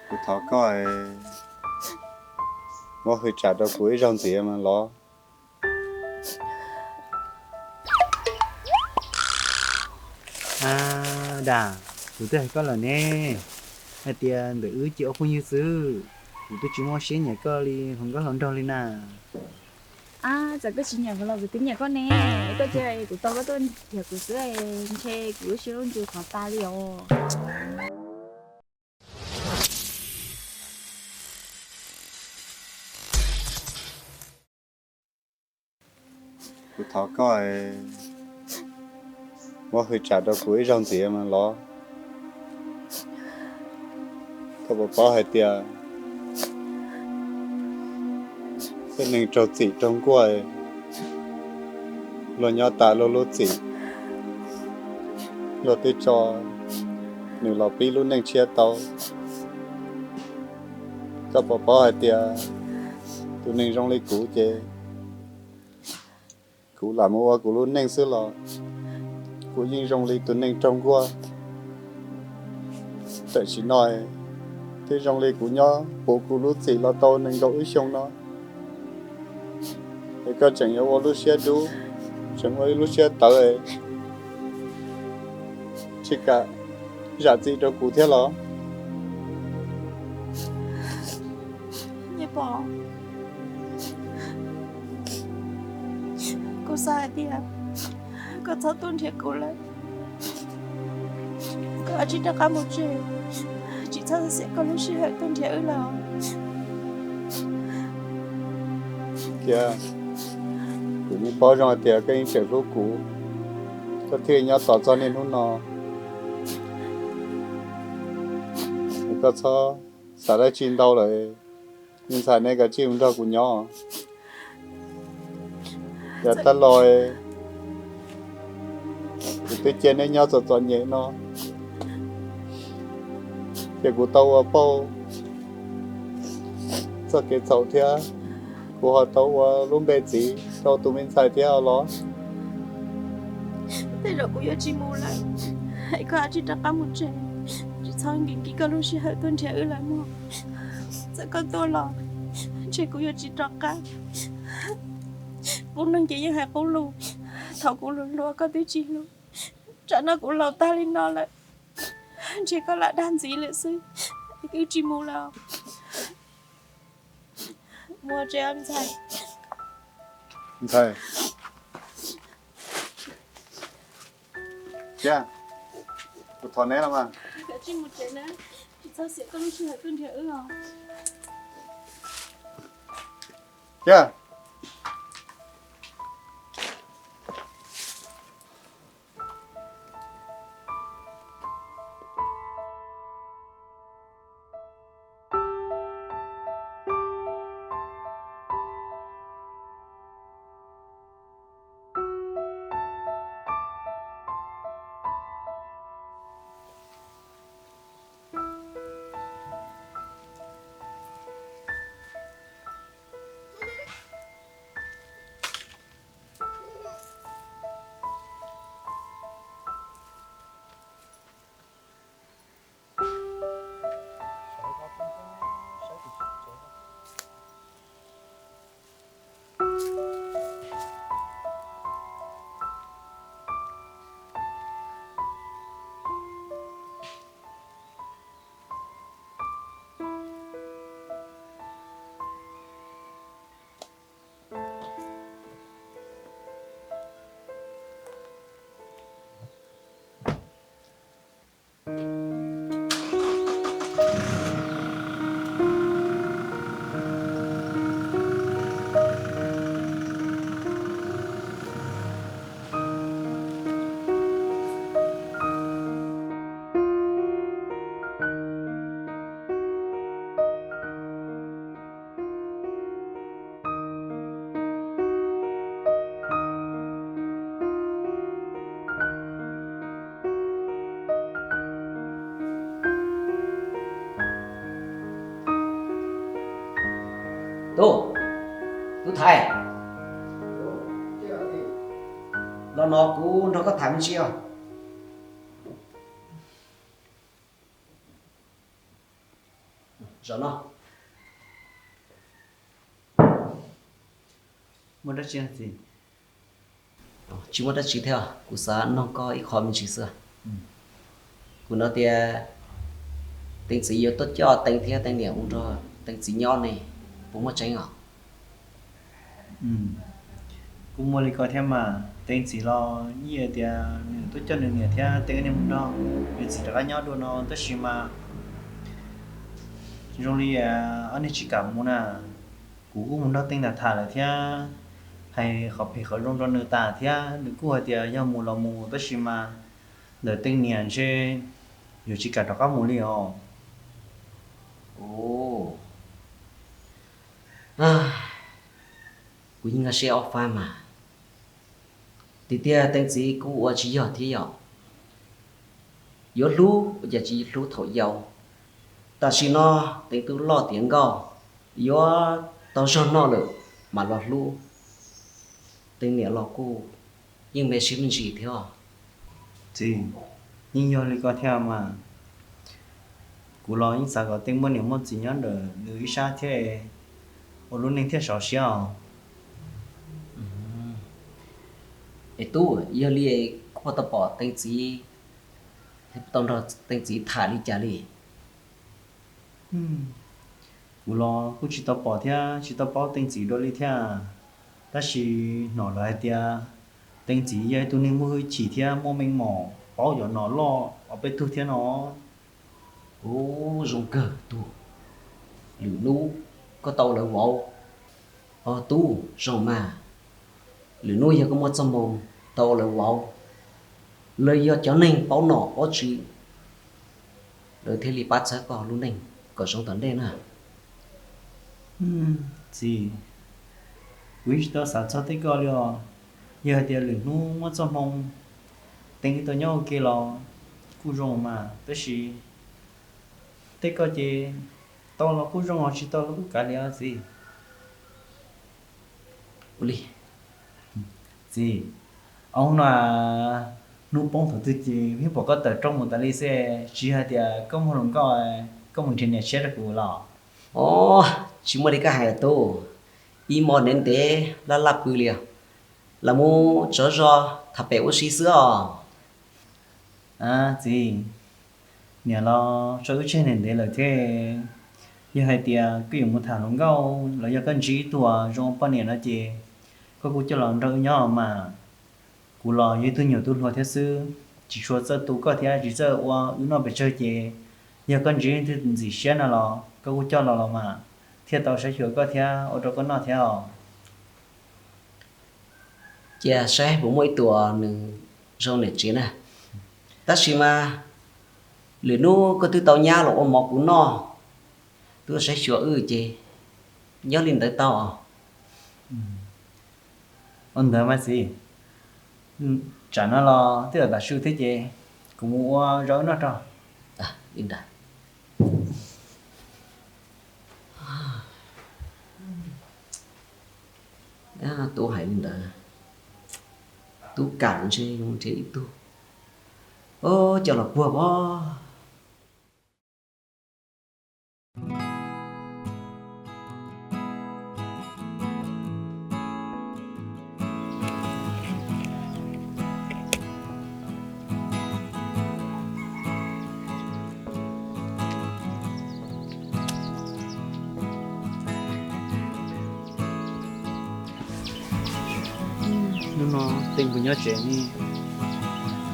Kuv thov koj, muab hwj tsam rau kuv ib zaug ntxiv mas los. A, Dam, kuv twb hais koj lawm ne, hais tias ntawm wb cia ua phooj ywg xwb, kuv twb tsis muaj siab nyiam koj li hluas nkauj hluas nraug li na. A, txawm koj tsis nyiam kuv los kuv twb nyiam koj ne. Koj cia kuv tau koj tuaj nrhiav kuv xwb, ntshe kuv lub siab lub ntsws qhov tas li os. Kuv thov koj, muab hwj tsam rau kuv ib zaug ntxiv mas los. Koj puas paub hais tias tej neeg raug txim raug nkuaj, luag nyob tas luag lub txim, luag twb tso nws los pib lub neej tshiab tau. Koj puas paub hais tias tus neeg zoo li kuv ces kuv lam mus ua kuv lub neej xwb los kuv yeej zoo li tus neeg raug nkuaj. Tam sim no twb zoo li kuv nyob puv kuv lub txim los tau nees nkaum ib xyoo no, es koj tseem yuav ua lub siab dub, tseem ua ib lub siab tawv, tsis kam zam txim rau kuv thiab los? Nyiaj Pov, kuv xav hais tias koj txhob tuaj nrhiav kuv lawm. Koj tsis rov qab mus tsev, tsis txhob xiam koj lub sij hawm tuaj nrhiav wb lawm. Kiag, kuv yeej paub zoo hais tias koj yeej tseem hlub kuv, koj thiaj nyob tos txog niaj hnub no. Koj txhob xav dab tsi ntau lawm, me ntxhais, nej kav tsij mus nrog kuv nyob. Yav tag los kuv twb cia nej nyob txom txom nyem no, ces kuv tau ua pauj txoj kev txhaum thiab kuv ho tau ua lub npe txiv rau tus me ntxhais thiab los. Tej zaum kuv yuav tsis mus lawm, es koj tsis rov qab mus tsev, tsis txhob nkim koj lub sij hawm tuaj nrhiav wb lawm mog. Txawm koj tuaj los ntshe kuv yuav tsis rov qab. Qub neeg ces yeej hais qub lus, thaum kuv hluas hluas koj twb tsis hlub, tsam no kuv laus tag li no lawm, ntshe koj lam dag ntxiv lawm xwb, wb tsis mus lawm. Mus tsev ntxhais. Ntxhais, kuv thov neb los mas. Tsis mus tsev na, tsis txhob xiam koj lub sij hawm tuaj nrhiav wb os. Tub, tub Thaiv, los no kuv nrog koj tham me ntsis os. Zaum no muaj dab tsi txiv? Tsis muaj dab tsi thiab, kuv xav nug koj ib qho me ntsis xwb. Kuv hnov tias Teev txiv yuav tuaj coj Teev thiab Teev niam mus nrog Teev txiv nyob ne, puas muaj tseeb os? Kuj muaj li ko thiab mas, Teev txiv los yeej tias nws tuaj coj nws niam thiab Teev niam mus nrog nws txiv rov qab nyob dua no, tab sis mas zoo li ob niag tsis kam mus na. Kuv kuj mus nrog Teev tham tham lawm thiab, hais qhov phem qhov zoo rau nws tas thiab, nws kuj hais tias yog mus los mus, tab sis mas ntawm Teev niam ntshe yuav tsis kam rov qab mus li os. Kuv yeej nkag siab ob fab mas, tiag tiag Teev txiv kuj ua tsis yog thiab yom. Yuav hlub ua cas tsis hlub thaum yau. Tam sim no Teev twb loj tiav nkauj, yuav tau zog noj lawm mam los hlub. Teev niam los kuj yeej me siab me ntsis thiab. Txiv, yeej yog li ko thiab mas. Kuv los yeej xav kom Teev muaj niam muaj txiv nyob ntawm nws ib sab thiab, ua lub neej thiaj sov siab os. Es tub, yog li koj puas tau pom Teev txiv thiab puas tau nrog Teev txiv tham li cas li? Kuv los kuj tsis tau pom thiab tsis tau paub Teev txiv dua li thiab, tab sis hnov lawv hais tias Teev txiv yog ib tug neeg muaj hwj chim thiab muaj meej mom, paub yuav nom loj ob peb tug thiab no. Ub, zoo kawg tub, lwm hnub koj tau lawv vauv. Os tub, zoo mas, lwm hnub yog koj muaj txoj hmoo tau lawv vauv, lawv yog cov neeg paub nom paub tswv, lawv thiaj li pab txhawb koj lub neej kom zoo tom ntej na. Txiv, kuv yeej tsis tau xav txog tej ko li os. Yog hais tias lwm hnub muaj txoj hmoo, Teev tau nyob ua ke los kuj zoo mas, tab sis tej ko ces tau los kuj zoo, tsis tau los kuj kav liam os txiv. Ua li, txiv, ua no, hnub poob thaum twg ces pheej pom koj tawm rooj mus tas li xwb, tsis hais tias koj muaj hluas nkauj, koj mus nrhiav niam tshiab rau kuv los? Os, tsis muaj li koj hais tub, ib hmo ntev ntev laj laj pw li os, los mus tsaug zog tham pem ua si xwb os. Txiv, niam los tso wb tseg ntev ntev lawm thiab, yog hais tias koj yuav mus tham hluas nkauj los yog koj ntsib ib tug zoo poj niam no ces koj kuj coj los nrog wb nyob mas. Kuv los yog ib tug nyuam tub hluas thiab xwb, tsis tshua txawj tu koj thiab tsis txawj ua wb noj pes tsawg ces yog koj ntsib leej twg ntxim siab no los koj kuj coj los los mas, thiaj tau saib xyuas koj thiab ua rau koj noj thiab os. Cia saib puas muaj ib tug nws zoo niam tsev na. Tab sis mas lwm hnub koj twb tau nyab los ua mov kuv noj, twb saib xyuas wb ces nyob li ntawd tau os. Ua ntawd mas txiv, tsam no los twb yog tav su thiab ces kuv mus ua zog wb noj tso. Li ntawd. Tub hais li ntawd, tub kam ntshe yuav nrhiav ib tug coj los puag pov. Hnub no Teem puas nyob tsev ne?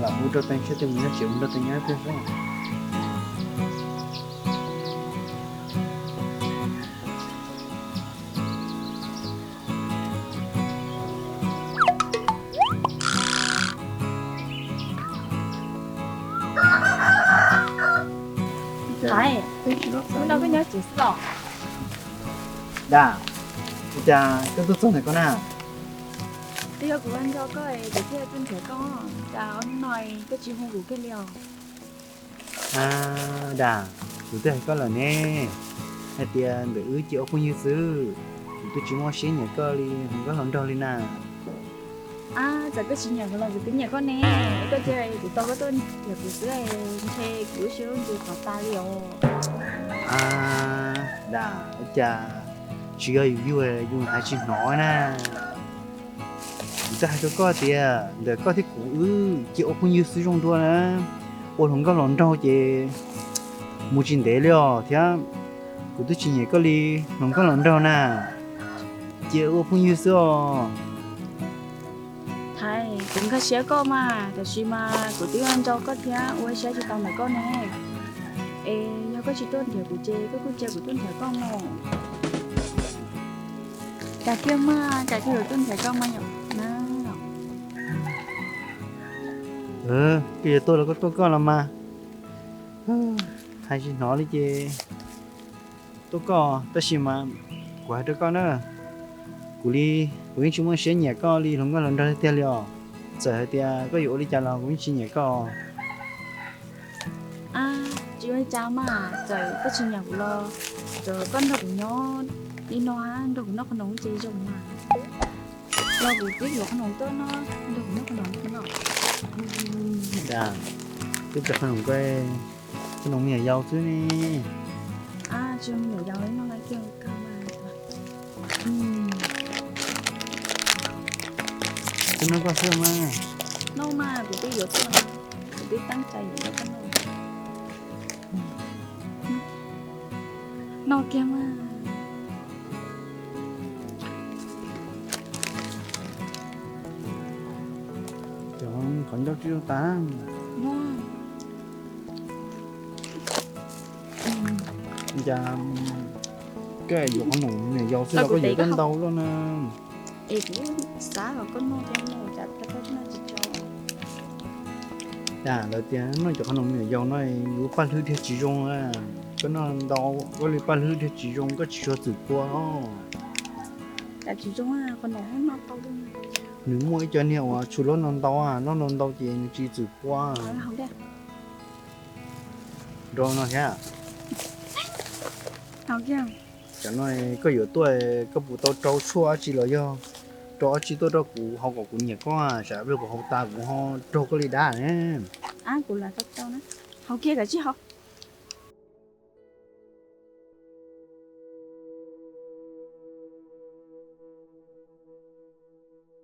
Lam hu rau Teem seb Teem puas nyob tsev, mus nrog Teem nyob ib pliag xwb. Hnub no koj nyob tsev xwb los? Dam, ua cas koj tuaj txog ntawm ko na? Twb yog kuv ua nco koj es kuv thiaj tuaj nrhiav koj, cas hnub no koj tsis hu kuv kiag li os? Dam, kuv twb hais koj lawm ne, hais tias ntawm wb cia ua phooj ywg xwb, kuv twb tsis muaj siab nyiam koj li hluas nkauj hluas nraug li na. Txawm koj tsis nyiam kuv los kuv twb nyiam koj ne, koj cia kuv tau koj tuaj nrhiav kuv xwb, ntshe kuv ib siab lub ntsws qhuav tas li os. Dam, ua cas tsis yog yus yug, yus hais tsis hnov na. Kuv twb hais rau koj tias ntawm koj thiab kuv wb cia ua phooj ywg xwb zoo dua na. Ua hluas nkauj hluas nraug ces mus tsis ntev li os thiab. Kuv twb tsis nyiam koj li hluas nkauj hluas nraug na. Cia ua phooj ywg xwb os. Thaiv, kuv nkag siab koj mas, tab sis mas kuv twb nco koj thiab ua siab tsis tau ntawm koj ne. Es yog koj tsis tuaj nrhiav kuv ces koj kuj cia kuv tuaj nrhiav koj mog. Kav kiag mas, kav kiag yuav tuaj nrhiav koj mas yom na. Koj yuav tuaj los koj tuaj koj los mas. Hais tsis hnov li ces tuaj koj, tab sis mas kuv hais rau koj na, kuv li, kuv yeej tsis muaj siab nyiam koj li hluas nkauj hluas nraug tiag tiag li os. Txawm hais tias koj yuav ua li cas los kuv yeej tsis nyiam koj. Tsis ua li cas mas, txawm koj tsis nyiam kuv los txawm koj nrog kuv nyob li no, nrog kuv noj qhob noom ces zoo mas. Los kuv twb yuav qhob noom tuaj noj, nrog kuv noj qhob noom no. Twb plam qhob noom, qhob noom me nyuam yaus xwb ne. Tsis me nyuam yaus no lawv kiag kawg mas. Twb noj koj xwb mas. Noj mas, kuv twb yuav tuaj, kuv twb teeb cai yuav nrog koj noj. Noj kiag mas. Cov qhov ncauj tsis zoo tas. Cas koj yuav qhob noom me nyuam yaus xwb los koj yuav koj ntau luaj na. Es kuv xav kom koj noj thiab, cas koj noj tsis tau. Cas lawv tias noj cov qhob noom me nyuam yaus no yus paj hlwb dhia tsis zoo. Koj noj ntau, koj li paj hlwb dhia tsis zoo, koj tsis tshua txwm pua os. Cas tsis zoo, qhob noom noj tau. Nws muaj ib co niag uas tsum loj no ntau, loj no ntau ces nws tsis txwm pua. Nrau no thiab. Cov no koj yuav tuaj koj puas tau rau tshuaj dab tsi los yog rau dab tsi tuaj rau kuv haus kom kuv nyiam koj, tsam pliag kuv haus tas kuv ho raug koj li dab ne. Kuv lam tau rau na. Haus kiag, kav tsij haus.